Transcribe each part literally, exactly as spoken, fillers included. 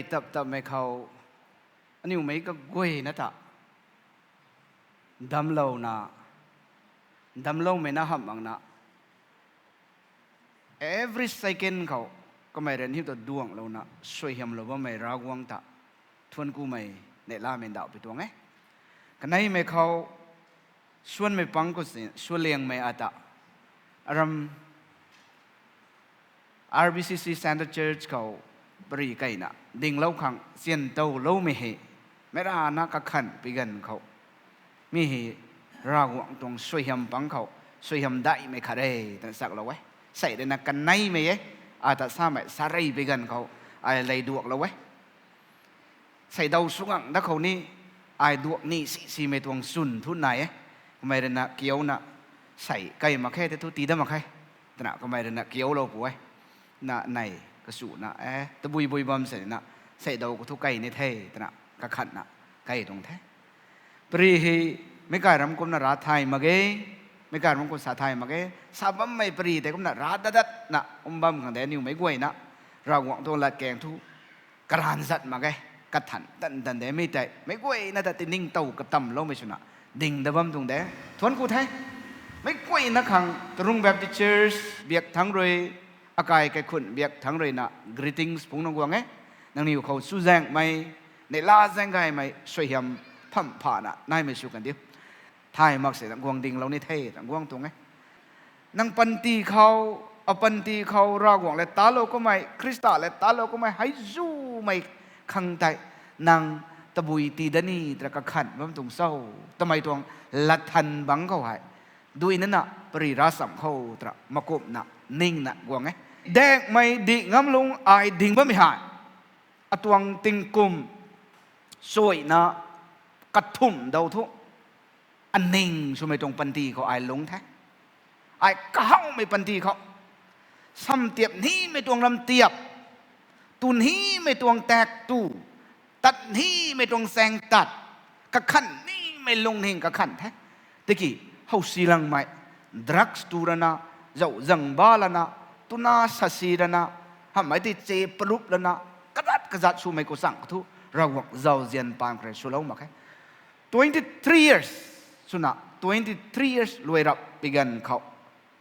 tap tapmei khou, aniu mei kaguayna ta damclouna, damcloumei na hamh makna, every second khou kamei rui aniu ta duanglouna suaihiamlou bammei Ravguangc ta thuanckumei neihlamei ndauh pi tuang e. Kaneimei khou suanmei pang khou si sualiangmei ata aram R B C C Centre Church khou pary kaina dinglou khang siantowloumei hei, meic rana kakhan pi ganv khou, mi hei Ravguangc tuang suaihiam pang khou suaihiam daihmei khat e twna chaklou e. Sei ruina kaneimei e, ata samei sarei pi ganv khou ai lei duaklou e. Seidaw sw ngang dat khou ni, ai duak ni si simei tuang chwn thu nai e. Kamei ruina kiuna, sei kai mak khe tei thu tii dat mak khe, twna kamei ruina kiulou pu e. Na nei kasuna e, tabui bui bam sei na, seidaw khou thu kai ni the twna kakhanna kai tuang the. Pary hei meic kai ram kumna ra thay mak ge, meic kai ram kum sa thay mak ge, sa bammei pary tei kumna ra dat datna kum bam khang de, aniu meic guayna Ravguangc tuang latkaeng thu karanv zat mak ge, kathan tan tan de mi tei meic guayna ta tiningtow katamloumei swna ding dat bam tuang de. Thuancku the. Meic guayna khang Tarung Baptist Church biak thangc rui, akai kaikhun biak thangc ruina greetings phungc nang guang e. Nangniw khou chuzaenghmei, neihla zaeng gaymei suaihiam phamh phana naimei sw kan diu. Thay mak sei na guang dinglou ni the, na guang tuang e. Nang panty khou, apanty khou Ravguangc le talou kamei, Khrista le talou kamei hei zumei khang tei nang tabui tii dat ni twna kakhan bam tuang cho? Twmei tuang latthan bangc khou hei, duinana pary ra cham khou twna makumhna ningna guang e. Daekmei dih ngam lung ai ding bammei hei, atuang tingkum suaina kathumh dou thu, aning swmei tuang panty khou ai lungc the. Ai kahawmei panty khou, sam tiap nimei tuang lam tiap, tu nimei tuang tak tu, tat nimei tuang chaeng tat, kakhan nimei lungning kakhan the. Tiki, howsi langmei, drugs tu rana, zauh zang ba lana, tuna sasi rana, hamhmei tei che palup lana, kazat kazat swmei khou chang thu, Ravguangc zauzian paan khou rui swlou mak khe. Twenty three years swna, twenty three years luai rap pi ganv khou,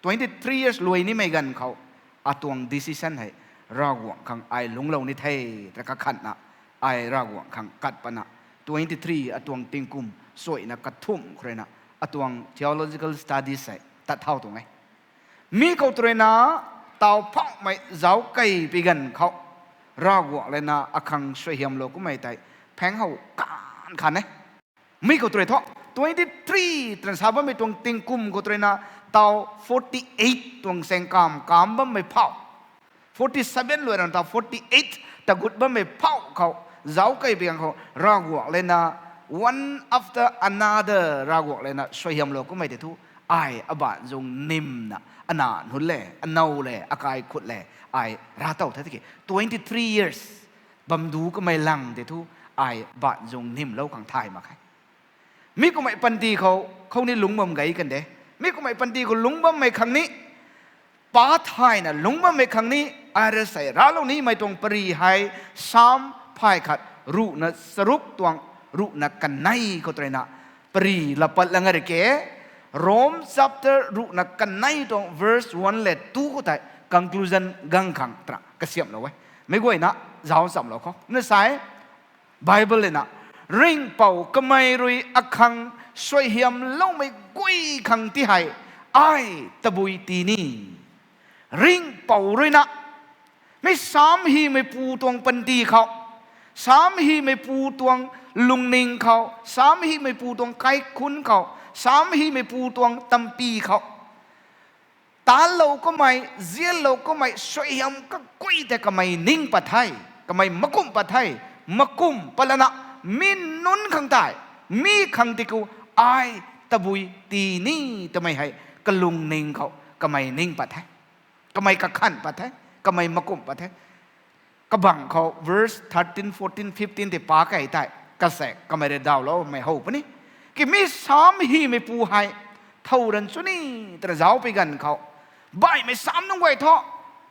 twenty three years luai nimei ganv khou, atuang decision hei Ravguangc khang ai lungclou ni the, ta kakhanna, ai Ravguangc khang kat patna, twenty three atuang tingkum suaina kathumh khou ruina, atuang theological studies hei tat thau tuang e. Mi khou tw ruina, taw phauhmei zauc kei pi ganv khou, Ravguangc lana akhang suaihiamlou kummei tei, phaeng how kan khan e. Mi khou tw rui thu, twenty three twna sa bammei tuang tingkum khou tw ruina, taw forty eight tuang saengkam kam bammei phauh, forty seven luai rana taw forty eight tagut bammei phauh khou, zauc kei pi ganv khou Ravguangc lana, one after another Ravguangc lana suaihiamlou kummei tei thu, ai abaanc zung nimna, ana nunc le, anow le, akai khut le, ai ra tow the tiki, twenty three years bam du kamei lang tei thu, ai baanc zung nimlou khang thay mak khe. Mi kummei panty khou, khou ni lungc bam gay kan de. Mi kummei panty khou lungc bammei khang ni, pa thayna lungc bammei khang ni, ai rui sei raclou nimei tuang pary hei, Sam phay khat ruhna charuk tuang ruhna kanei khou tw ruina, pary lapat lang a ri ke, Rome chapter ruhna kanei tuang verse one le two khou tei conclusion gang khang twna kasiamhlou e. Meic guayna zauc chamlou khou na sa e. Bible lana, ringhpouc kamei rui akhang suaihiamloumei guay khang ti hei, ai tabui tii ni. Ringhpouc ruina, mi Sam hymeipu tuang panty khou, Sam hymeipu tuang lungning khou, Sam hymeipu tuang kaikhunc khou, Sam hymeipu tuang tampy khou, tanlou kummei, zianlou kummei suaihiam kaguay tei kamei ning pat the, kamei makumh pat the, makumh pat lana, mi nunc khang tei, mi khang ti khou, ai tabui tii ni twmei hei kalungning khou kamei ning pat the, kamei kakhan pat the, kamei makumh pat the. Kabang khou verse thirteen, fourteen, fifteen tei pa kei tei, kasaek kamei rui dawloumei how puni. Ki mi Sam hymeipu hei, thow ran chu ni, twna zauc pi ganv khou, baihmei Sam nunc guay thu,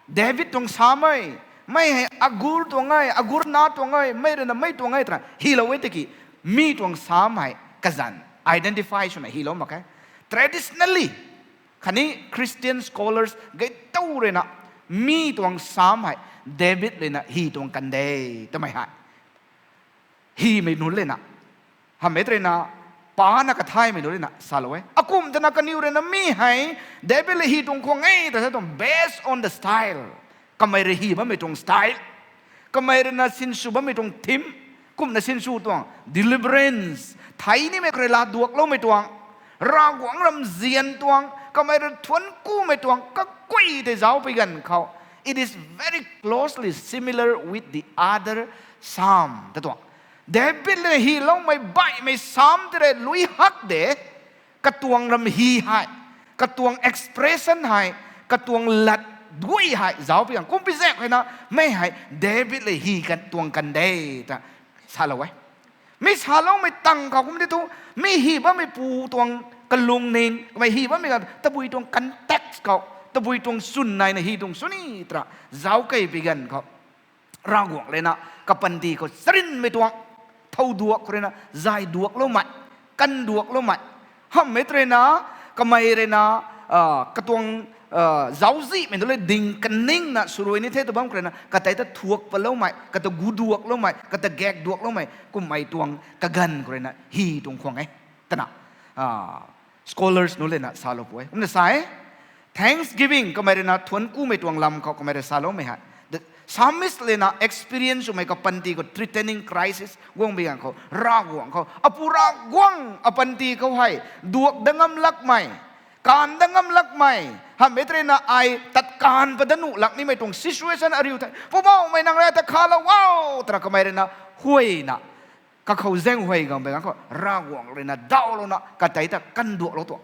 David tuang Sam e, Mei hei agur tuang e, agur na tuang e, mei rui na mei tuang e twna hylou e tiki, mi tuang sam hei kazanc identify swna hylou mak khe. Traditionally khatni Christian scholars gay tow rui na, mi tuang sam hei David rui na hy tuang kan de twmei hei hymei nunc le na, hamh e tei rui na, pana kathaymei nunc le na salou e. Akumh tana kaniw rui na mi hei David le hy tuang khwang e ta sa tuang, based on the style. Kamei rui hy bammei tuang style, kamei rui na sinsw bammei tuang theme, kumna sinsw tuang deliverance, thei nimei khou rui laa duakloumei tuang, Ravguangc ramzian tuang, kamei rui thuanc kumei tuang kaguay tei zauc pui ganv khou, it is very closely similar with the other psalm ta tuang. David le hyloumei baihmei sam tei rui lui hak de, katuang ram hy hei, katuang expression hei, katuang lat guay hei zauc pui ganv kumpi zaeng khou na, mei hei David le hy kan tuang kan de ta salou e. Mi saloumei tang khou kum di thu, mi hy bammeipu tuang kalungning, kamei hy bammei ganv tabui tuang context khou, tabui tuang swn naina hy tuang sw ni twna zauc key pui ganv khou, Ravguangc le na kapanty khou charynmei tuang, thow duak khou rui na zay duakloumei, kan duakloumei, hamh e tei rui na, kamei rui na, katuang zauczihmei tu le ding kaningna swrui ni the tw bam khou rui na katei ta thuak paloumei, kata gu duakloumei, kata gak duakloumei kummei tuang kaganv khou rui na hy tuang khwang e twna scholars nunc le na salou pu e. Kumna sa e, thanksgiving, kamei rui na thuanc kumei tuang lam khou kamei rui saloumei hei, the psalmist le na experience swmei kapanty khou threatening crisis guang pui ganv khou, Ravguangc khou, Apu Ravguangc, apanty khou hei duak dat ngam lakmei, kaanv dat ngam lakmei, hamh e tei rui na ai tat kaanv pat dat nuh lak nimei tuang situation ariu the, Poubauhmei nang rui ta khalou o twna kamei rui na huayna kakhou zaeng huay gang pui ganv khou Ravguangc rui na dawlouna katei ta kan duaklou tuang.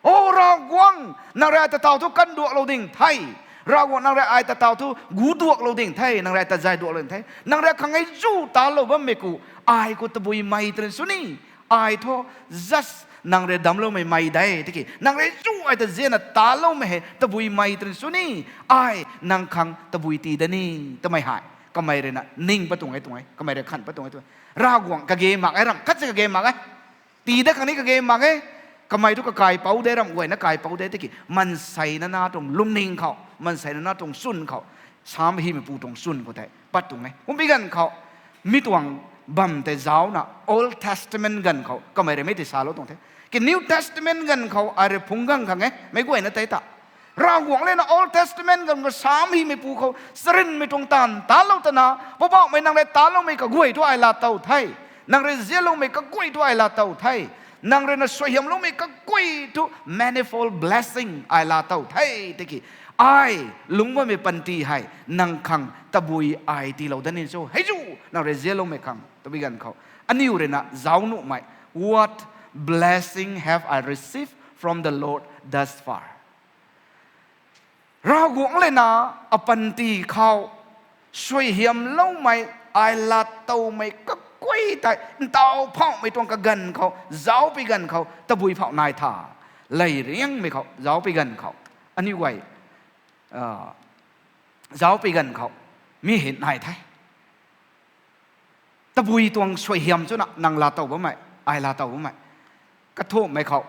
O Ravguangc, nang rui ai ta taw thu kan duaklou ding the. Ravguangc, nang rui ai ta taw thu gu duaklou ding the, nang rui ai ta zay duaklou ding the. Nang rui khang ei zu talou bammei khou, ai khou tabui mei tei rui sw ni. Ai thu just nang rui damcloumei mei de tiki, nang rui zu ai ta zianna taloumei hei tabui mei tei rui sw ni. Ai nang khang tabui tii da ni twmei hei kamei rui na ning pat tuang e tuang e, kamei rui khan pat tuang e tuang e. Ravguangc kage mak e, ramh khat si kage mak e. Tii dat khang ni kage mak e. Kamei thu kakaipouc de, ramh guayna kaipouc de tiki, maansei nana tuang lungning khou, maansei nana tuang swn khou, sam hymeipu tuang swn khou tei pat tuang e. Kumpi ganv khou, mi tuang bam tei zaucna Old Testament ganv khou kamei rui mei tei salou tuang the. Ki New Testament ganv khou ai rui phungc gang khang e, meic guayna tei ta Ravguangc le na Old Testament ganv khou sam hymeipu khou charynmei tuang taanv talou twna, Poubauhmei nang rui taloumei kaguay thu ai laa tow the. Nang rui zianloumei kaguay thu ai laa tow the. Nang rui na suaihiamloumei kaguay thu manifold blessing ai laa tow the tiki, ai lungc bammei panty hei nang khang tabui ai tiilou dat ni cho hei zu, nang rui zianloumei khang tabui ganv khou. Aniu rui na zauc nuhmei, what blessing have I received from the Lord thus far? Ravguangc le na apanty khou suaihiamloumei, ai laa towmei kaguay tei ntaw phauhmei tuang kaganv khou zauc pui ganv khou tabui phauh nai tha. Lei riangmei khou zauc pui ganv khou, aniu guay zauc pui ganv khou mi hei nai the. Tabui tuang suaihiam chuna nang laa tow bammei, ai laa tow bammei, kathumhmei khou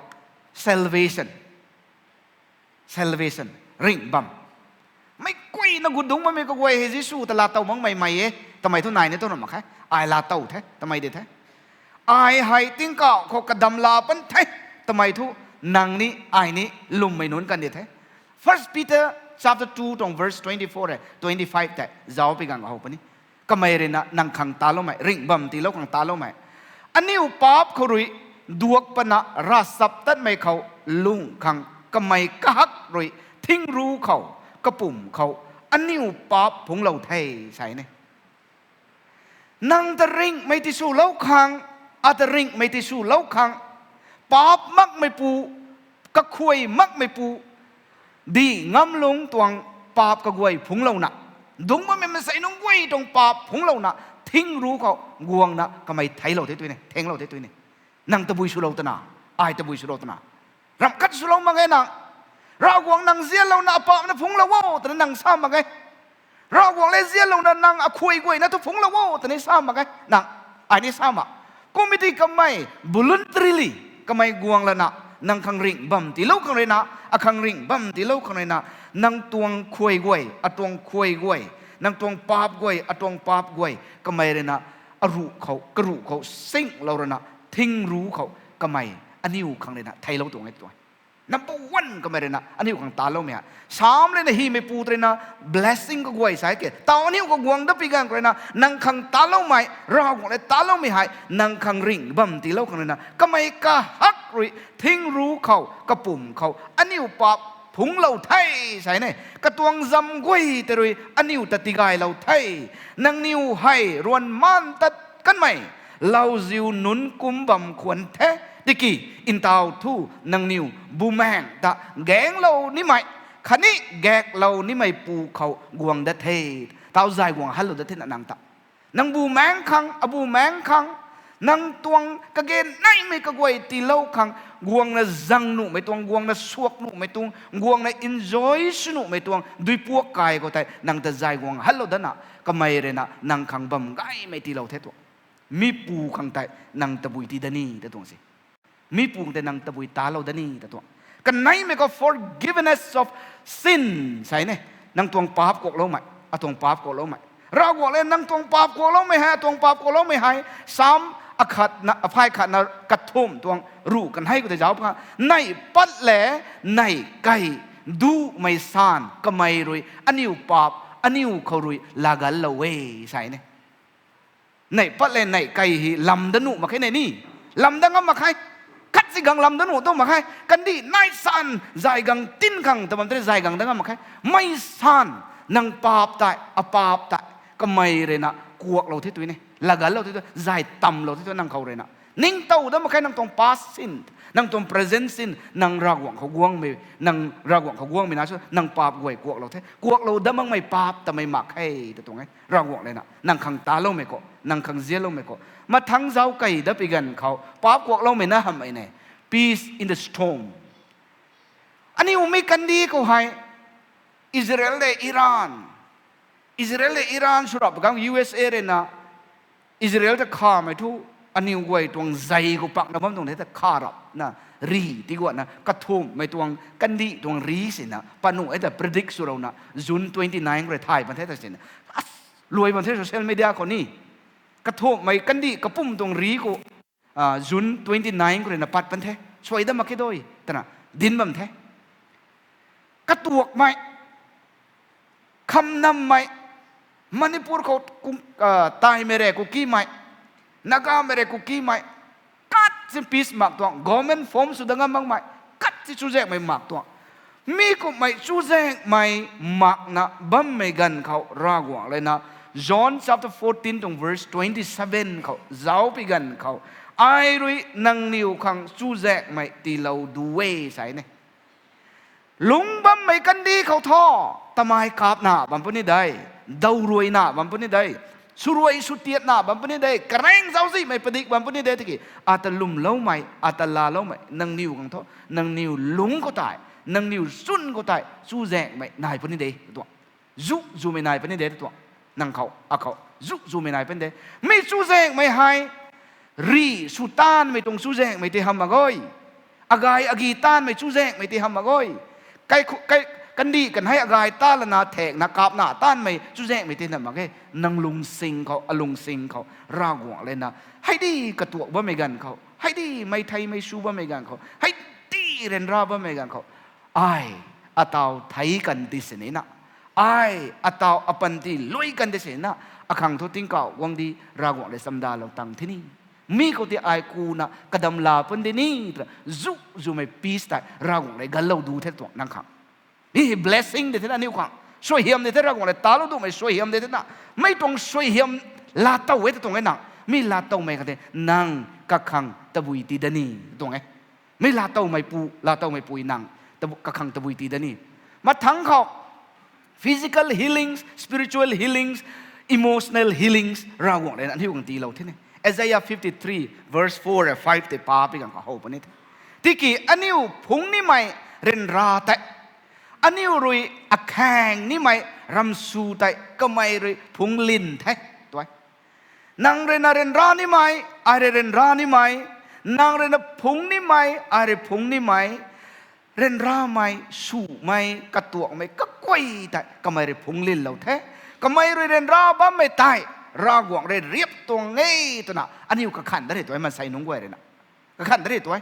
salvation, salvation, ringh bam. Meic guayna gut dungc bammei kaguay hei Jisu ta laa tow makmei mei e twmei thu nai ni tu na mak khe. Ai laa tow the twmei di the. Ai hei tingkauh khou kadam laa pan the twmei thu nang ni ai ni lwmmei nunc kan di the. First Peter chapter two tuang verse twenty-four e twenty-five tei zauc pui ganv how puni. Kamei rui na nang khang taloumei, ringh bam tiilou khang taloumei, aniu paap khou rui duak pana ravchaptatmei khou lung khang kamei kahak rui thingru khou, kapumc khou aniu paap phungclou the, sa ni. Nang ta ringhmei tiswlou khang, ata ringhmei tiswlou khang, paap makmeipu, kakhuay makmeipu, dih ngamlungc tuang paap kaguay phungclouna, dungc bammei mansei nunc guay tuang paap phungclouna, thingru khou guangna kamei theiclou the tw ni, thengclou the tw ni. Nang tabui swlou twna, ai tabui swlou twna, ramh khat swlou mak ge nang. Ravguangc nang zianlouna apaapna phungclou o twna nang sa mak ge. Ravguangc le zianlouna nang akhuay guayna thu phungclou o twni sa mak e nang, ai ni sa mak. Kum e tiki kamei voluntarily kamei guang lana, nang khang ringh bam tiilou khang ruina, akhang ringh bam tiilou khang ruina, nang tuang khuay guay, atuang khuay guay, nang tuang paap guay, atuang paap guay, kamei ruina, aruh khou, karuh khou singlou rana, thing ru khou, kamei, aniu khang ruina theilou tuang e tuang. Number one kamei ruina aniu khang taloumei hei, sam ruina hymeipu ruina, blessing kaguay sa ke, taw aniu kaguang dat pi ganv khou ruina nang khang taloumei, Ravguangc le taloumei hei nang khang ringh bam tiilou khang ruina, kamei kahak rui thing ru khou, kapumc khou aniu paap phungclou the, sa ne. Katuang zam guay tei rui aniu ta tigaylou the. Nangniw hei ruan maan tat kanmei lauziu nunc kum bam khwan the. Tiki ntaw thu nangniw Bumaengh ta gaenglou nimei khatni gaeklou nimei pu khou guang dat the. Taw zay guang hanlou dat thena nang ta, nang bumaengh khang, abumaengh khang, nang tuang kage naimei kaguay tiilou khang, guangna zang nuhmei tuang, guangna suak nuhmei tuang, guangna enjoy sw nuhmei tuang duipuak kai khou tei nang ta zay guang hanlou datna, kamei ruina nang khang bam gaymei tiilou the tuang. Mi pu khang tei nang tabui tii dat ni ta tuang se. Mi pu khang tei nang tabui talou dat ni ta tuang. Kaneimei khou forgiveness of sin, sa ne. Nang tuang paap kuakloumei, atuang paap kuakloumei. Ravguangc le nang tuang paap kuakloumei hei, atuang paap kuakloumei hei, sam akhatna, aphay khatna kathumh tuang ruh kanei khou tei zauc pa, neih pat le neih kei duhmei san kamei rui aniu paap, aniu khou rui laaganlou e, sa ne. Neih pat le neih kei hei lam dat nuh mak khe ne ni. Lam dat ngam mak khe. Khat si gang lam dat nuh tu mak khe. Kandih nai san zay gang tin khang ta bam tei zay gang dat ngam mak khe. Mei san nang paap tei, apaap tei, kamei ruina kuaklou the tu ne. Laaganlou the tu, zay tamlou the tu nang khou ruina. Ningtow dat mak khe nang tuang past sin, nang tuang present sin, nang Ravguangc khou guangmei, nang Ravguangc khou guangmei na sw, nang paap guay kuaklou the. Kuaklou dat makmei paap tamei mak khe ta tuang e. Ravguangc ruina nang khang taloumei khou, nang khang zianloumei khou, mathangc zauc kei dat pi ganv khou paap kuakloumei na hamhmei ne. Peace in the storm. Aniu mi kandih khou hei, Israel le Iran, Israel le Iran swrap gang U S A ruina, Israel ta khamei thu, aniu guay tuang zei khou pakna bam tuang the ta kharapna, ri tiguanna kathumhmei tuang kandih tuang ri sina pat nuh e ta predict swlouna June twenty nine khou rui thay pan the ta sina, luai bam the social media khou ni. Kathumhmei kandih kapumc tuang ri khou, June twenty nine khou ruina pat pan the, suai dat mak khe doi twna dinc bam the. Katuakmei, khamnammei, Manipur khou, Taimei re Kukimei, Nagamei re Kukimei, kat si peace mak tuang, government form sw dat ngam makmei, kat si chuzaenghmei mak tuang. Mi kumhmei chuzaenghmei makna bammei ganv khou Ravguangc ruina John chapter fourteen tuang verse twenty seven khou zauc pi ganv khou, ai rui nangniw khang chuzaenghmei tiilou du e, sa ne. Lungc bammei kandih khou thu, tamei kapna bam puni de, dawruaina bam puni de, swruai swtiatna bam puni de, karaeng zauczihmei padik bam puni de tiki, ata lwmloumei, ata laaloumei nangniw khang thu, nangniw lungc khou tei, nangniw chwn khou tei chuzaenghmei nai puni de tuang. Zu zumei nai puni de tuang. Nang khou, akhou zu zumei nai puni de. Mi chuzaenghmei hei, ri sw taanvmei tuang chuzaenghmei tei hamh mak ge. Agay agi taanvmei chuzaenghmei tei hamh mak ge. Kandih kan hei agay ta lana thekna kapna taanvmei chuzaenghmei tei hamh mak ge. Nang lungsing khou, alungsing khou Ravguangc ruina, hei di katuak bammei ganv khou, hei di mei theimei sw bammei ganv khou, hei di ryanra bammei ganv khou, ai, ataw thei kan di sinina, ai, ataw apanty luai kan di sinina, akhang thu tingkauh guangcdic Ravguangc rui chamdalou tang the ni. Mi khou tei ai kuna kadam la pun di ni twna zu zumei peace tei Ravguangc rui ganlou du the tuang nang khang. Mi hei blessing de thena aniu khang, suaihiam de the, Ravguangc rui talou dumei suaihiam de thena, mei tuang suaihiam laatow e ta tuang e nang. Mi laatowmei khang tei nang kakhang tabui tii dat ni tuang e. Mi laatowmeipu, laatowmeipui nang kakhang tabui tii dat ni. Mathangc khou physical healings, spiritual healings, emotional healings Ravguangc rui aniu khang tiilou the ni. Isaiah fifty three verse four and five tei pa pi ganv khou how puni the. Tiki aniu phungc nimei ryanra tei Aniu rui akhaeng nimei ramsu tei kamei rui phungc lin the, tuai. Nang rui na ryanra nimei, ai rui ryanra nimei, nang rui na phungc nimei, ai rui phungc nimei, ryanramei, swmei, katuakmei kaguay tei kamei rui phungc linlou the. Kamei rui ryanra bammei tei Ravguangc rui riap tuang e twna aniu kakhan da ri tuai, maansei nunc guay rui na. Kakhan da ri tuai.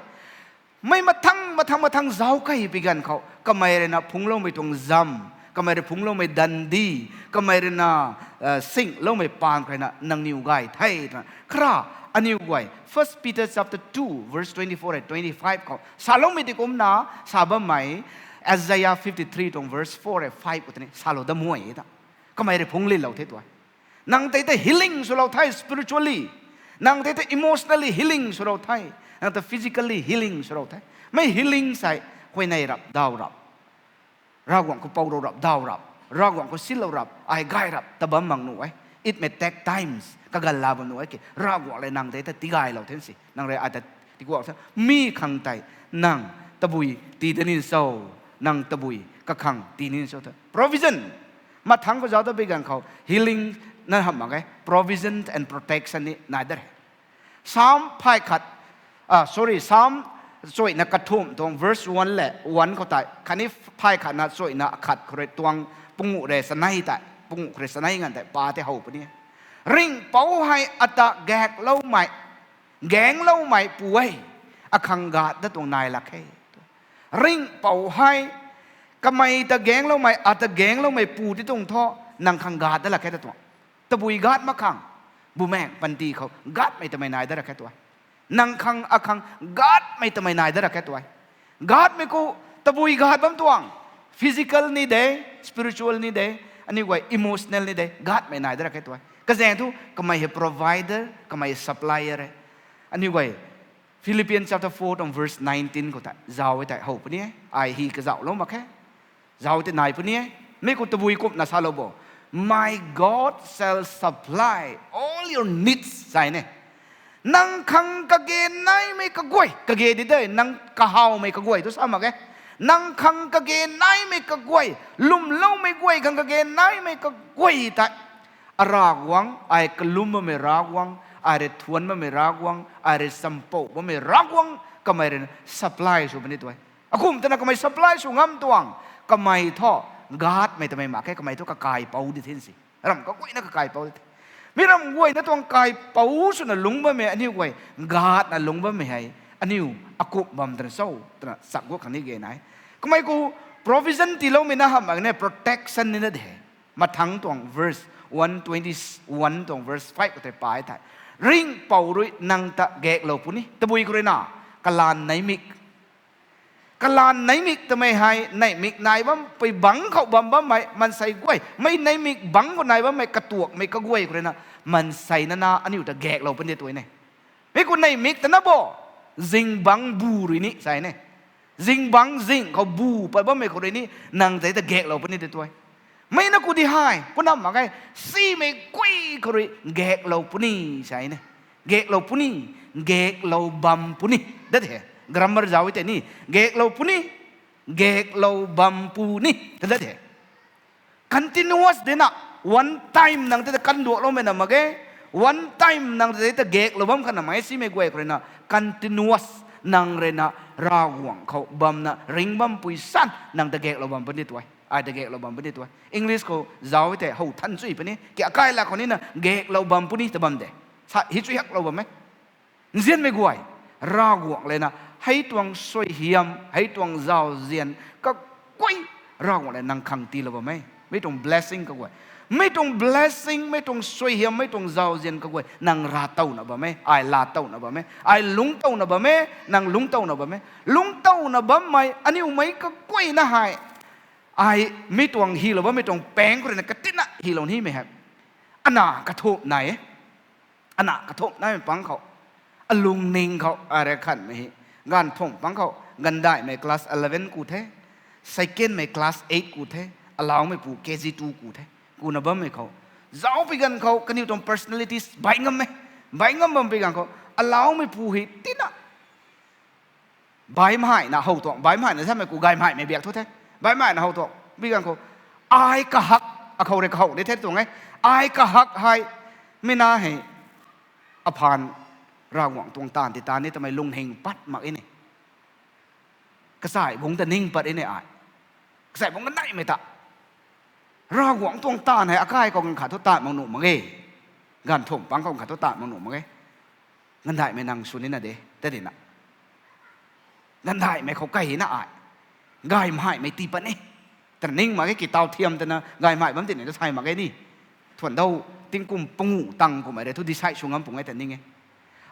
Mei mathang, mathang, mathang zauc kei pi ganv khou kamei rui na phungcloumei tuang zam, kamei rui phungcloumei dandi, kamei rui na, singloumei paan khou rui na nangniw gay the twna. Khara aniw guay First Peter chapter two verse twenty-four and twenty-five khou saloumei di kumna sa bammei, Isaiah fifty-three tuang verse four and five khou tei ni salou da mui ta. Kamei rui phungc linlou the tuai. Nang tei ta healing swlou the spiritually. Nang tei ta emotionally healing swlou the. Nang ta physically healing swlou the. Mei healing sei, huayney rap, daw rap, Ravguangc khou pou rou rap, daw rap, Ravguangc khou silou rap, ai gay rap ta bam mak nuh e. It may take times, kaganv la bam nuh e ki. Ravguangc le nang tei ta tigaylou the si. Nang rui ai ta tiguak sa. Mi khang tei nang tabui tii da ni cho, nang tabui kakhang tii ni cho ta. Provision. Mathang khou zauc ta pi ganv khou healing na hamh mak e. Provision and protection ni nai da re. Psalm phay khat, sorry, Psalm chuina kathumh tuang verse one le one khou tei khatni phay khatna chuina khat khou rui tuang panguh rui chanei tei, panguh khou rui chanei nganv tei pa tei how puni. Ringhpouc hei ata gakloumei, gaengloumei pu e, akhang gat da tuang nai lak khe. Ringhpouc hei kamei ta gaengloumei, ata gaengloumei pu ti tuang thu, nang khang gat da lak khe ta tuang. Tabui gat mak khang, bumaengh panty khou gatmei tamei nai da ra khe tuai. Nang khang akhang gatmei tamei nai da ra khe tuai. Gatmei khou tabui gat bam tuang, physical ni de, spiritual ni de, aniu guay emotional ni de, gatmei nai da ra khe tuai. Kazaeng thu kamei hei provider, kamei supplier e. Aniu guay Philippians chapter four tuang verse nineteen khou tei zauc e tei how puni e. Ai hi kazauhlou mak khe. Zauc tei nai puni e. Mi khou tabui kumna salou bo. My God shall supply all your needs, sai ne. Nang khang kage naimei kaguay, kage di de, nang kahawmei kaguay tu sa mak e. Nang khang kage naimei kaguay, lwmloumei guay khang kage naimei kaguay tei, a Ravguangc, ai kalum bammei Ravguangc, ai rui thuanc bammei Ravguangc, ai rui champouh bammei Ravguangc, kamei rui supply sw puni tuai. Akum twna kamei supply sw ngam tuang, kamei thu gatmei tamei mak khe, kamei thu kakaipouc di the si. Ramh kaguayna kakaipouc di the. Mi ramh guayna tuang kaipouc swna lungc bammei aniu guay, gatna lungc bammei hei, aniu akum bam twna cho, twna chak guak khang ni ge nai. Kamei khou provision tiiloumei na hamh mak ne, protection ni na de. Mathang tuang verse one twenty-one tuang verse five khou tei pa e thei, Ringhpouc rui nang ta gaeklou puni, tabui khou rui na, kalaan neimik. Kalaan neimik tamei hei neimik nai bampui bangc khou bam bammei maansei guay, mei neimik bangc khou nai bammei katuakmei kaguay khou rui na, maansei na na aniu ta gaeklou puni tuai ne. Mi khou neimik ta na bo, zingbangc bu rui ni sai ne. Zingbangc zing khou bu pat bammei khou rui ni nang tei ta gaeklou puni de tuai. Mei na khou di hei punam mak ge, simei guay khou rui gaeklou puni sai ne. Gaeklou puni, gaeklou bam puni, dat he. Grammar zauc e tei ni, gaeklou puni, gaeklou bam puni, dat he. Continuous de na, one time nang tei ta kanduakloumei na mak ge, one time nang tei ta gaeklou bam khatna mak ge, simei guay khou rui na, continuous nang rui na, Ravguangc khou bamna ring bampui san nang ta gaeklou bam puni tuai, ai ta gaeklou bam puni tuai. English khou zauc e tei how than chui puni, ki akai la khou ni na gaeklou bam puni ta bam de. Sa hi chui haklou bam e. Nzianmei guay, Ravguangc le na, hei tuang suaihiam, hei tuang zauzian kaguay, Ravguangc le nang khang tiilou bam e. Mei tuang blessing kaguay, mei tuang blessing, mei tuang suaihiam, mei tuang zauzian kaguay nang rav towna bam e, ai laa towna bam e, ai lungc towna bam e, nang lungc towna bam e. Lungc towna bammei aniu mei kaguayna hei, ai mi tuang hylou bammei tuang paeng khou rui na katina hylou nimei hei, ana kathumh nai e. Ana kathumh naimei pang khou, alungning khou, arei khanmei hei, ganv phung pang khou, ganvdaihmei class eleven ku the, secondmei class eight ku the, alaumeipu K G two ku the, kuna bammei khou, zauc pi ganv khou kaniw tuang personalities bai ngam e, bai ngam bam pi ganv khou, alaumeipu hei tina baihmei na how tuang, baihmei na samei ku gaymei biak thu the. Baihmei na how tu, mi ganv khou, ai kahak, akhou rui kahow ni the tuang e. Ai kahak hei, mi na hei, aphaan, Ravguangc tuang taanv ti taanv ni twmei lungning pat mak e ni. Kachai bungc ta ning pat e ni ai. Kachai bungc kaneimei ta. Ravguangc tuang taanv hei akai khou ganv khat thu taanv mak nuh mak e. Ganv thumh pang khou ganv khat thu taanv mak nuh mak e. Gandaihmei nang sw nina de, ta dina. Gandaihmei khou kai na ai. Gaymhaimei tii pat e. Twna ning mak e, ki taw thiam twna gaymhai bam tini ta sai mak e ni. Thuan dau, tingkum panguh tang kummei rui thu decide sw ngam pung e ta ning e.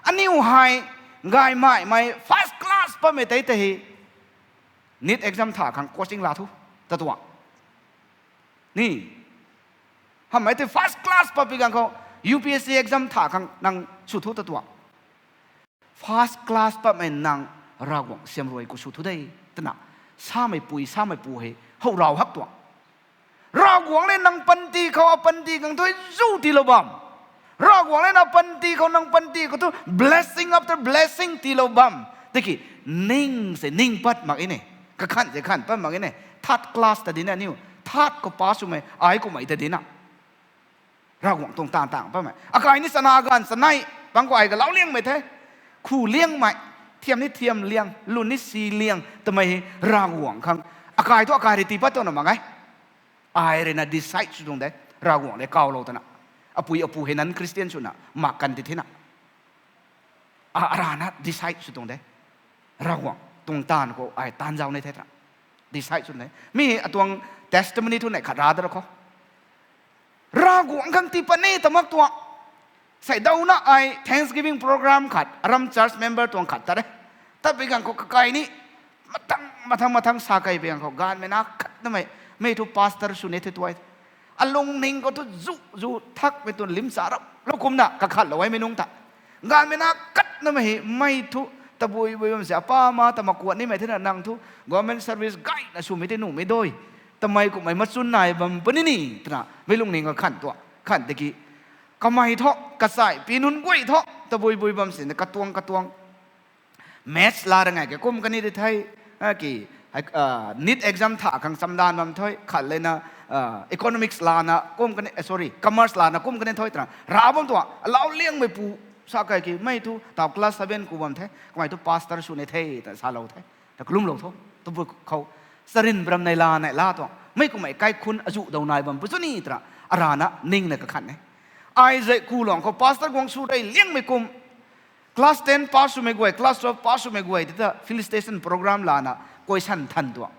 Aniu hei, gaymhaimei first class patmei tei tei hei, NEET exam tha khang coaching la thu, ta tuang. Ni, hamhmei tei first class patpui ganv khou, U P S C exam tha khang nang sw thu ta tuang. First class patmei nang Ravguangc siam rui khou sw thu de, twna, samei pui, samei pu hei, how rau hak tuang. Ravguangc le nang panty khou, apanty khang thu zu tiilou bam. Ravguangc le na panty khou, nang panty khou thu blessing after blessing tiilou bam. Tiki, ning se ning pat mak e ni. Kakhanh se khanh pat mak e ni. Third class ta dina aniu. Third khou pass swmei, ai kummei ta dina. Ravguangc tuang taanv tang patmei. Akai ni chana ganv chanei, pang khou ai galau liangmei the. Khu liangmei, thiam ni thiam liang, lun ni si liang, twmei hei Ravguangc khang. Akai thu akai rui tii pat tuang na mak e. Ai rui na decide sw tuang de, Ravguangc le kawlou twna. Apui apu hei non-Christian swna, mak kan ti thina. A, arana decide sw tuang de. Ravguangc tuang taanv khou ai taanv zau ni the twna. Decide sw tuang de. Mi atuang testimony thu neih khat ra da ra khou. Ravguangc khang tii pat ni ta mak tuang. Sei dauna ai Thanksgiving program khat, aram church member tuang khat ta re. Tat pui ganv khou kakai ni, mathang, mathang, mathang sa kai pui ganv khou, gaanvmei na khat namei, mei thu pastor sw ni the tuai. Alungning khou thu zu, zu thakmei tuang lim sa rap, lou kumna, kakhatlou e mei nungc ta. Gaanvmei na khat namei hei, mei thu, tabui bui bam se, apa ma ta makuat nimei thena nang thu, government service gayna swmei tei nuhmei doi. Tamei kummei machun nai bam puni ni, twna, mei lungning khou khanh tuang, khanh tiki. Kamei thu, kachai, pi nunc guay thu, tabui bui bam sini, katuang, katuang. Maths la ra ngai ke kum kani di the, a, ki, hei, a, NEET exam tha khang chamdan bam the, khat lena, a, economics lana kum kani, eh, sorry, commerce lana kum kani the twna. Ra bam tuang, alau liangmei pu, sa kai ki, mei thu, tau class seven ku bam the, kamei thu pastor sw ni the, ta salou the. Ta kalumlou tho, tabui khou, charin bram nei la, nei la tuang. Mei kummei kaikhunc azu dau nai bam pu chu ni twna, arana ningna kakhanh e. Ai zei ku luang khou pastor guang sw rei liangmei kum, class ten pass swmei guay, class twelve pass swmei guay, tita felicitation program lana, question than tuang.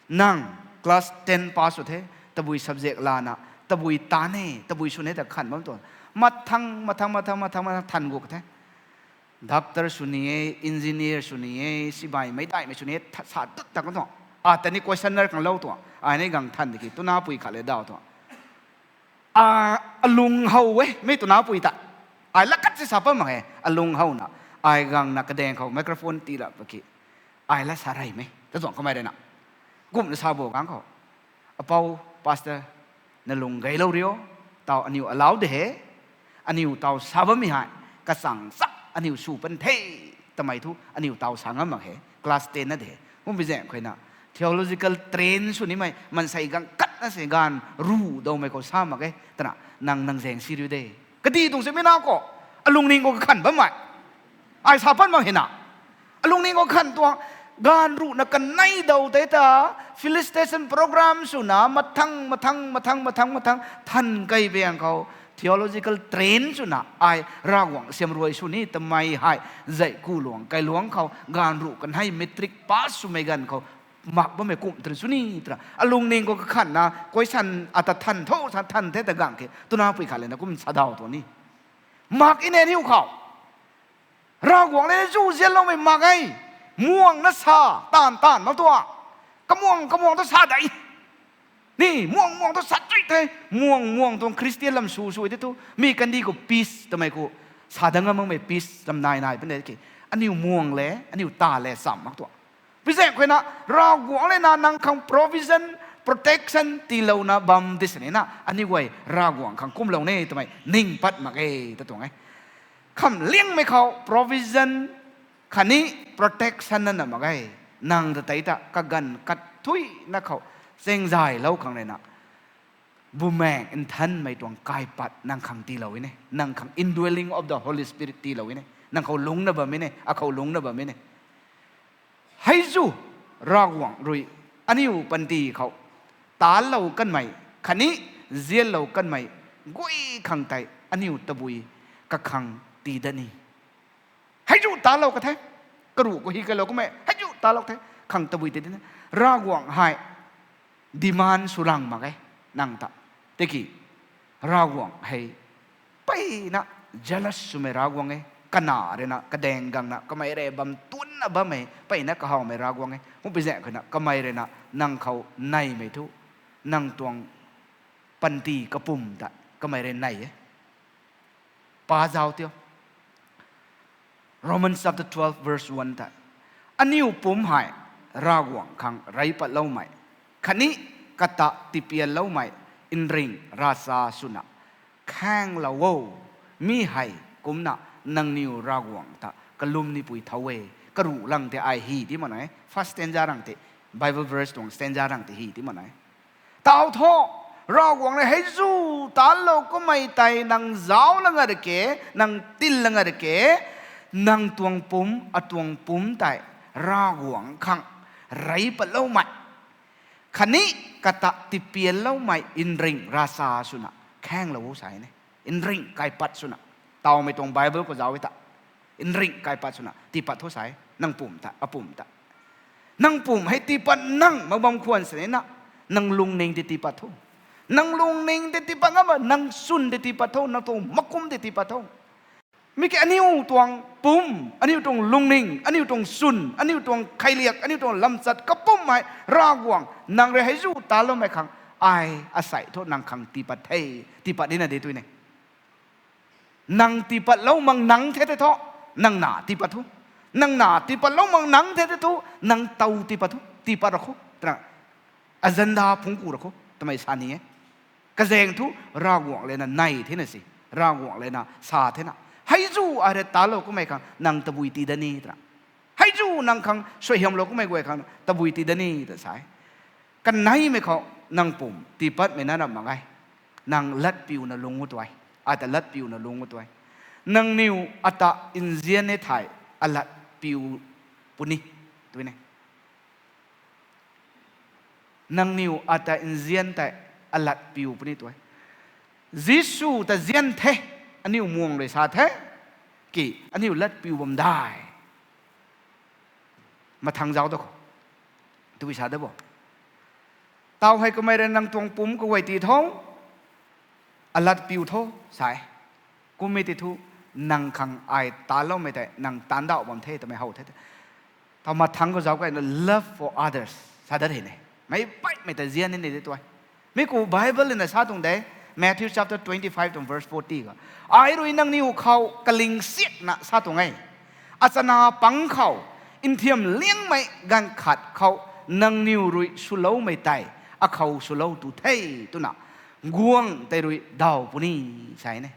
Nang class ten pass sw the, tabui subject lana, tabui ta ne, tabui sw ne ta khanh bam tuang. Mathang, mathang, mathang, mathang, mathang than gu ka the. Doctor sw ni e, engineer sw ni e, sibai meic daihmei sw ni e, tha-, sa tut ta kan tuang. A, ta ni questionnaire khang lou tuang. Ai ni gang than tiki, tuna pui khat le daw tuang. A, alung how e, mei tuna pui ta. Ai la kat si sa pat mak e, alung howna. Ai gangna kadaeng khou microphone tii ra paki. Ai la sa reymei, ta tuang kamei rui na. Kumna sa bo gang khou. Apou, pastor, na lung gaylou rio, tau aniu alau de he, aniu tau sa bammei hei, kachang chak aniu sw pan the, tamei thu aniu tau sa ngam mak he, class ten na de he. Kum bi zaeng khou na, theological train sw nimei, mansei gang katna se gaanv ru dawmei khou sa mak e, twna, nang nang zaeng si riu de. Kadi tuang se mi na khou, alungning khou kakhanh bammei. Ai sa pat mak hena. Alungning khou khanh tuang, gaanv ruhna kanei daw tei ta, felicitation program swna, mathang, mathang, mathang, mathang, mathang, than kei biang khou, theological train swna, ai Ravguangc siam rui sw ni, tamei hei, zei ku luang, kai luang khou, gaanv ruh kanei matric pass swmei ganv khou, mak bammei kum tei sw ni, twna. Alungning khou kakhanhna, question ata than tho, sa than the ta gang ke, tuna pui khat le na kum sa daw tuang ni. Mak e ni riu khou. Ravguangc le zu zianloumei mak e. Muangna sa, taanv taanv mak tuang. Kamuang, kamuang tu sa dei. Ni, muang, muang tu sa dei the. Muang, muang tuang Christian lam sw, sw de tu. Mi kandih khou peace, tamei khou. Sa dang ngam makmei peace, lam nai nai pun de ki. Aniu muang le, aniu ta le, cham mak tuang. Pi zaeng khou na, Ravguangc le na nang khang provision, protection, tiilouna bam di sini na, aniu guay Ravguangc khang kumlou ne, tamei ning pat mak e, ta tuang e. Kham liangmei khou provision, khatni protection na na mak e. Nang ta tei ta, kaganv kat thui na khou, Chengzaylou khang rui na, Bumaengh Nthanmei tuang kaipat nang khang tiilou e ne. Nang khang indwelling of the Holy Spirit tiilou e ne. Nang khou lungcna bam e ne. Akhou lungcna bam e ne. Hei zu Ravguangc rui aniu panty khou taanclou kanmei khatni nzianlou kanmei guay khang tei aniu tabui kakhang tii dat ni. Hei zu taanclou ka the. Karuh khou hi kalou kummei hei zu taanclou the. Khang tabui tii dat ni. Ravguangc hei demand sw rang mak e nang ta. Tiki Ravguangc hei mpeyna jealous swmei Ravguangc e. Kana rui na kadaeng gangna kamei rui bam tuanna bammei mpeyna kahawmei Ravguangc e. Kumpui zaeng khou na kamei rui na nang khou neymei thu, nang tuang panty kapwm ta kamei rui nei e. Pa zauc tio. Romans chapter twelve verse one ta, aniu pumc hei Ravguangc khang rey patloumei khatni kata tipianloumei nring ravcha swna khaenglou o. Mi hei kumna nangniw Ravguangc ta kalum nipui tho e. Karuh lang tei ai hy ti mak na e. First stanza rang tei, Bible verse tuang stanza rang tei hy ti mak na e. Taw tho, Ravguangc rui hei zu taanclou kummei tei nang zauc lang a ke, nang tin lang a ke, nang tuang pumc, atuang pumc tei Ravguangc khang rey patloumei khatni kata tipianloumei nring ravcha swna khaenglou o sa e ne. Nring kaipat swna. Tawmei tuang Bible khou zauc e ta. Nring kaipat swna tiipat tho sa e. Nang pumc ta, apumc ta. Nang pumc hei tiipat nang mak bam khwan sini na, nang lungning tei tiipat tho. Nang lungning tei tiipat ngam a, nang swn tei tiipat tho, nang tuang makum tei tiipat tho. Mi ki aniu tuang pumc, aniu tuang lungning, aniu tuang swn, aniu tuang kheiliak, aniu tuang lamchat kapwm hei Ravguangc nang rui hei zu taancloumei khang ai asei thu nang khang tiipat the, tiipat nina de tw ne. Nang tiipatloumei nang the tei thu, nang na tiipat thu. Nang na tiipatloumei nang the tei thu, nang tow tiipat thu, tiipat ra kho, twna agenda phungc ku ra kho twmei sa ni e. Kazaeng thu Ravguangc le na nei the na si, Ravguangc le na sa the na, hei zu ai rui taanclou kummei khang nang tabui tii dat ni twna, hei zu nang khang suaihiamlou kummei guay khang tabui tii dat ni ta sa e. Kaneimei khou nang pumc tiipatmei na ram mak ge. Nang latpiuna lungc o tw e. Ata latpiuna lungc o tw e. Nangniw ata nzian e thei alatpiu puni tw ne. Nangniw ata nzian tei alatpiu puni tw e. Jisu ta nzian the, aniu muang rui sa the, ki aniu latpiu bam dai. Mathang zauc da khou, tw sa da bo. Taw hei kamei rui nang tuang pumc kaguay tii tho, alatpiu tho sa e. Kummei ti thu, nang khang ai taancloumei tei nang taanc dauh bam the twmei how the. Taw mathang khou zauc kayna love for others sa dat hei ne. Meic baihmei ta nzian ni de tw e. Mi khou Bible na sa tuang de, Matthew chapter twenty-five tuang verse forty khou, ai rui nangniw khou kaling siakna sa tuang e. Achana pang khou, nthiam liangmei ganv khat khou nangniw rui swloumei tei akhou swlou tu the twna guangc tei rui daw puni sa e ne.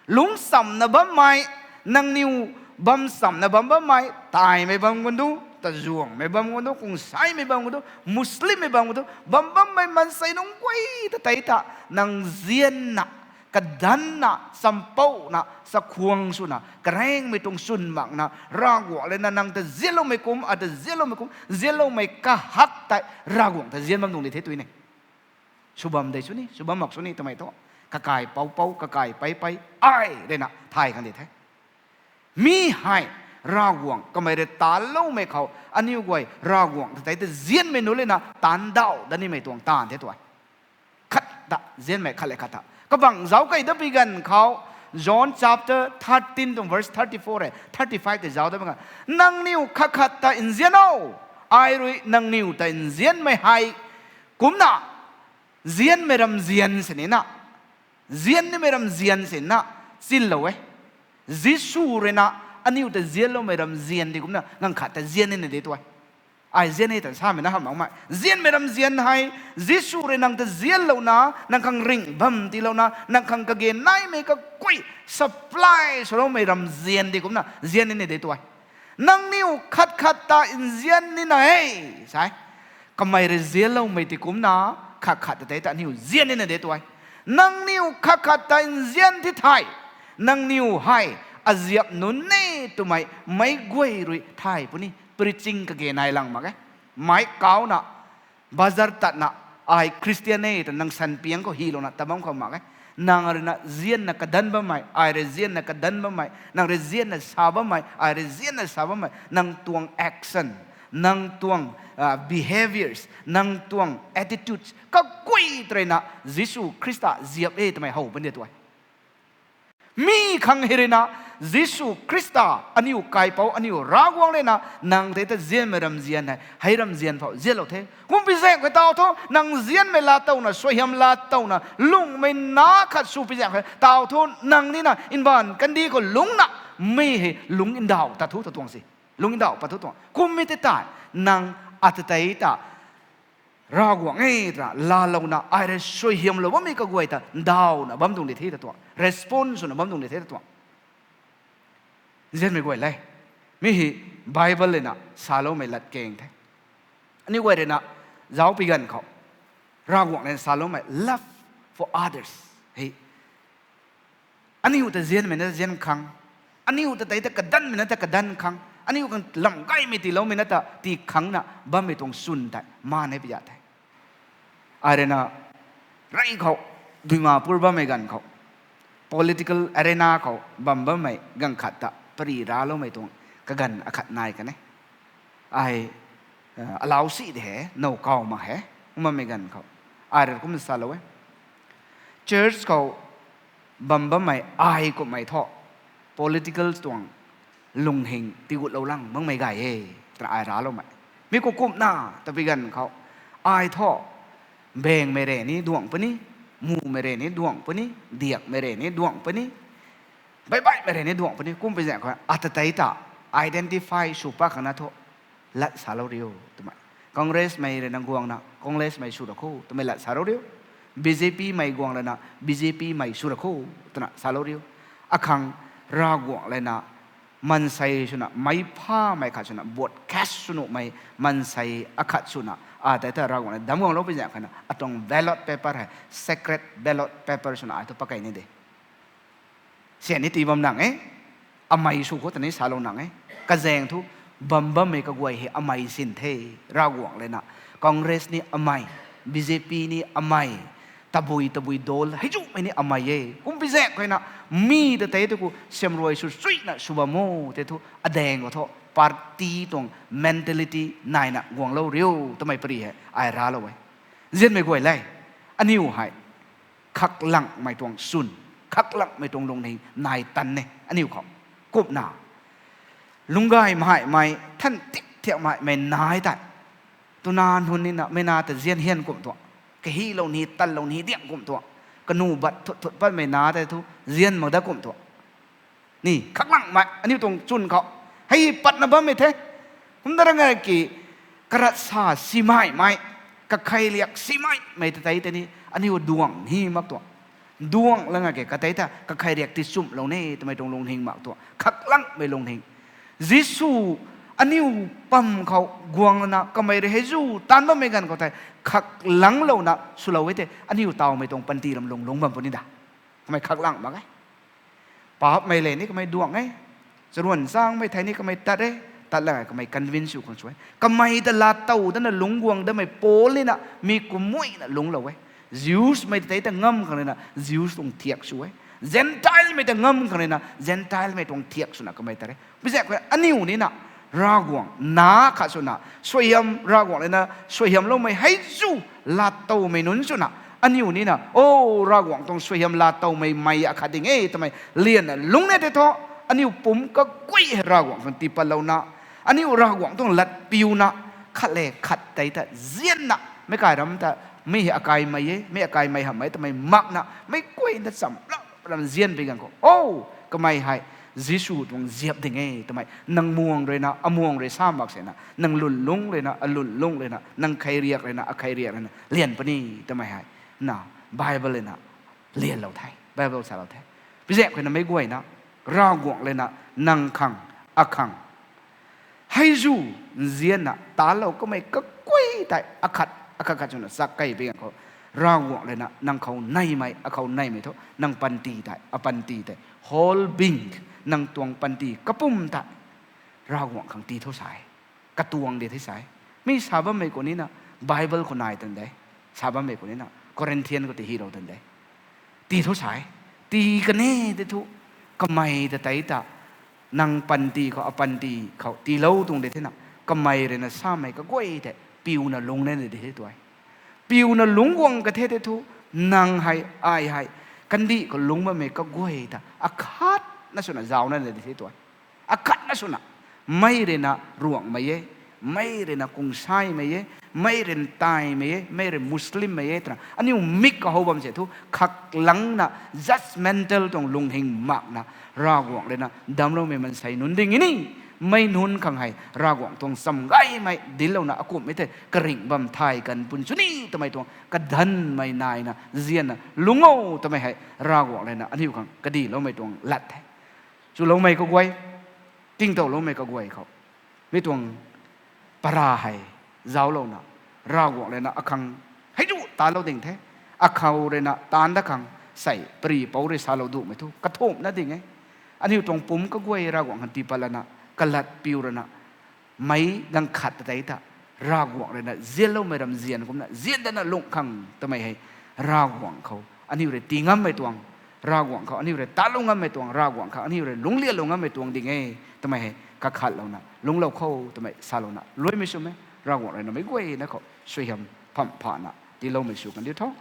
Lungcsamna bammei, nangniw bamchamna bam bammei, taimei bam kan du, tazuangmei bam kan du, kungsaimei bam kan du, Muslimmei bam kan du, bam bammei maansei nunc guay ta tei ta, nang nzianna, kadanna, champouna, chakhwang swna, karengmei tuang chwn makna, Ravguangc le na nang ta nzianloumei kum, ata nzianloumei kum, nzianloumei kahak tei Ravguangc ta nzian bam nung di the tw ne. Sw bam de sw ni, sw bam mak sw ni twmei thu, kakai poupou, kakai peipei, ai rui na thay khang di the. Mi hei Ravguangc kamei rui taancloumei khou, aniu guay Ravguangc ta tei ta nzianmei nunc le na taanc dauh dat nimei tuang taanv the tw e. Khat ta, nzianmei khat le khat ta. Kabangc zauc key dat pui ganv khou, John chapter thirteen tuang verse thirty-four e, thirty-five tei zauc dat pui ganv, nangniw khat khat ta nzian o, ai rui nangniw ta nzianmei hei kumna, nzianmei ramzian sini na, nzian nimei ramzian sini na, chinlou e. Jisu rui na aniu ta nzianloumei ramzian di kumna nang khat ta nzian ni na de tw e. Ai nzian ni ta samei na hamh makmei. Nzianmei ramzian hei, Jisu rui nang ta nzianlouna, nang khang ringh bam tiilouna, nang khang kage naimei kakui supply swloumei ramzian di kumna nzian ni na de tw e. Nangniw khat khat ta nzian ni na e, sa e. Kamei rui nzianloumei ti kumcna, khat khat ta tei ta aniu nzian nina de tuang e. Nangniw khat khat ta nzian thi thei, nangniw hei aziap nunc e twmei meic guay rui thay puni. Preaching kage nai lang mak e. Meic kauna, bazar tatna, ai Christian e ta nang sanpiang khou hylouna ta bam khou mak e. Nang rui na nzianna kadan bammei, ai rui nzianna kadan bammei, nang rui nzianna sa bammei, ai rui nzianna sa bammei, nang tuang action, nang tuang behaviors, nang tuang attitudes kaguay ta rui na Jisu Khrista ziap e twmei how puni de tuang e. Mi khang hei rui na, Jisu Khrista aniu kaipouc, aniu Ravguangc rui na nang tei ta nzianmei ramzian hei, hei ramzian phou nzianlou the. Kumpi zaeng khou taw thu nang nzianmei laatowna, suaihiam laatowna lungmei na khat sw pi zaeng khou taw thu nang nina mbaanv kandih khou lungcna, mi hei lungc ndauh ta thu ta tuang se. Lungc ndauh pat thu tuang. Kummei tei tei, nang ata tei ta Ravguangc e twna laalouna, ai rui suaihiamlou bammei kaguay ta ndauhna bam tuang di the ta tuang. Response swna bam tuang di the ta tuang. Nzianmei guay le. Mi hei Bible rui na saloumei latkaeng the. Aniu guay rui na zauc pi ganv khou, Ravguangc rui na saloumei love for others hei, aniu ta nzianmei na ta nzian khang, aniu ta tei ta kadanmei na ta kadan khang, aniu khang lam gaymei tiiloumei na ta tii khangna bammei tuang swn tei maan e pi za the. Ai rui na rey khou, Dimapur bammei ganv khou, political arena khou bam bammei ganv khat ta pary racloumei tuang kaganv akhat nai kan e. Ai alau si de he, now kaw mak he, kum bammei ganv khou, ai rui kumna salou e. Church khou bam bammei ai kummei thu political tuang lunghing tigutlou lang makmei gay e, twna ai racloumei. Mi khou kumna, tabui ganv khou, ai thu, bengmei rey ni duang puni, mumei rey ni duang puni, diakmei rey ni duang puni, baihbaihmei rey ni duang puni, kumpi zaeng khou ata tei ta identify sw pat khang na thu, lat salou riu twmei. Congressmei rui na guangna Congressmei sw ra kho twmei lat salou riu. BJPmei guang lana BJPmei sw ra kho twna salou riu. Akhang Ravguangc lana maansei swna meic phamei khat swna vote cast sw nuhmei maansei akhat swna, a tei ta Ravguangc na dam guanglou pi zaeng khana atuang ballot paper hei sacred ballot paper swna ai thu pakey ni de. Sian ni tii bam nang e. Amei sw khou ta ni salou nang e. Kazaeng thu bam bammei kaguay hei amei sin the. Ravguangc lana Congress ni amei, BJP ni amei, tabui tabui dol hei zumei ni amei e. Kumpi zaeng khou na mi ta tei tu khou siamruai sw suina sw bam o tei thu adaeng khou thu party tuang mentality naina guanglou riu twmei pary hei ai raclou e. Nzianmei guay le, aniu hei khaklangmei tuang swn, khaklangmei tuang lungning nai tan e aniu khou. Kumna, lungcgay maimei, than tik thiak maimei nai tei, twna nunc nina mei na ta nzian hian kum tuang, kahilou ni tanlou ni diang kum tuang, kanu bat thut thut patmei na tei thu nzian mak dat kum tuang. Ni khaklangmei aniu tuang chwn khou hei patna bammei the. Kumna rang ki, karat sa simaimei, kakhei riak simaimei ta tei tei ni aniu duang ni mak tuang. Duang lana ke katei ta kakhei riak ti chumhlou ni twmei tuang lungning mak tuang, khaklangmei lungning. Jisu aniu pam khou guang lana kamei rui hei zu taanv bammei ganv khou tei khaklanglouna swlou e tei aniu tawmei tuang panty lam lung lung bam puni da. Kamei khaklang mak e. Paapmei le ni kamei duang e. Charuan changmei thei ni kamei tat e. Tat lana kamei convince sw khang sw e. Kamei ta laatow dana lungc guang damei Paul nina mi kummuina lungclou e. Jewsmei ta tei ta ngam khang rui na Jews tuang thiak sw e. Gentilemei ta ngam khang rui na Gentilemei tuang thiak swna kamei tat e. Pizaek khou aniu nina Ravguangc na khat swna suaihiam, Ravguangc lana suaihiamloumei hei zu laatowmei nunc swna aniu nina o Ravguangc tuang suaihiam laatowmei mei akhat ding e twmei lianna lungc ni tei thu, aniu pumc kaguay hei Ravguangc tuang tiipatlouna, aniu Ravguangc tuang latpiuna, khat le khat tei ta nzianna, meic kai ram ta, mi hei akaimei e, mi akaimei hamhmei twmei makna meic guayna cham ram ram nzian pi ganv khou, o, kamei hei Jisu tuang ziap ding e twmei nang muang rui na amuang rui sa mak sina, nang lwnlung rui na alwnlung rui na, nang khei riak rui na akhei riak rui na lian puni twmei hei na Bible rui na lianlou the, Bible salou the. Pizaek khou na meic guayna Ravguangc lana nang khang, akhang hei zu nzianna talou kamei kaguay tei akhat akhat khat swna chak kei bi ganv khou, Ravguangc rui na nang khou neimei, akhou neimei thu nang panty tei, apanty tei, whole being, nang tuang panty kapwm tei Ravguangc khang tii tho sa e. Katuang di the sa e. Mi sa bammei khou nina, Bible khou nai tan de. Sa bammei khou nina, Corinthian khou tei hylou tan de. Tii tho sa e. Tii kan e tei thu, kamei ta tei ta, nang panty khou, apanty khou tiilou tuang de thena, kamei rui na samei kaguay tei piuna lungc nina di the tuai. Piuna lungc guang ka the tei thu, nang hei, ai hei, kandih khou lungc bammei kaguay ta akhatna swna zauc nina di the tuai. Akhatna swna, mei rui na Ruanghmei e, mei rui na Kungsaimei e, mei rui na Taimei e, mei rui Muslimmei e twna aniu mik kahou bam se thu, khaklangna, judgmental tuang lunghing makna, Ravguangc rui na damcloumei mansei nunc ding ni, mei nunc khang hei Ravguangc tuang cham gaymei dinclouna akumhmei tei karingh bam thay kan pun sw ni twmei tuang kadanmei naina zianna lungc o twmei hei Ravguangc rui na aniu khang kadiloumei tuang lat the. Chuloumei kaguay, tingtowloumei kaguay khou, mi tuang para hei zauclouna, Ravguangc rui na akhang hei zu talou ding the. Akhou rui na taanc dat khang sei pary pouc rui salou duhmei thu kathumhna ding e. Aniu tuang pumc kaguay Ravguangc khang tii pat lana, kalat piu rui na, meic ganv khat ta tei ta, Ravguangc rui na zianloumei ramzian kumna zian dana lungh khang twmei hei, Ravguangc khou aniu rui tii ngammei tuang, Ravguangc khou aniu rui talou ngammei tuang, Ravguangc khou aniu rui lungclianlou ngammei tuang ding e twmei hei kakhatlouna lungclou kho twmei salouna luaimei sw e. Ravguangc rui na meic guayna khou suaihiam phamh phana tiiloumei sw kan diu tho.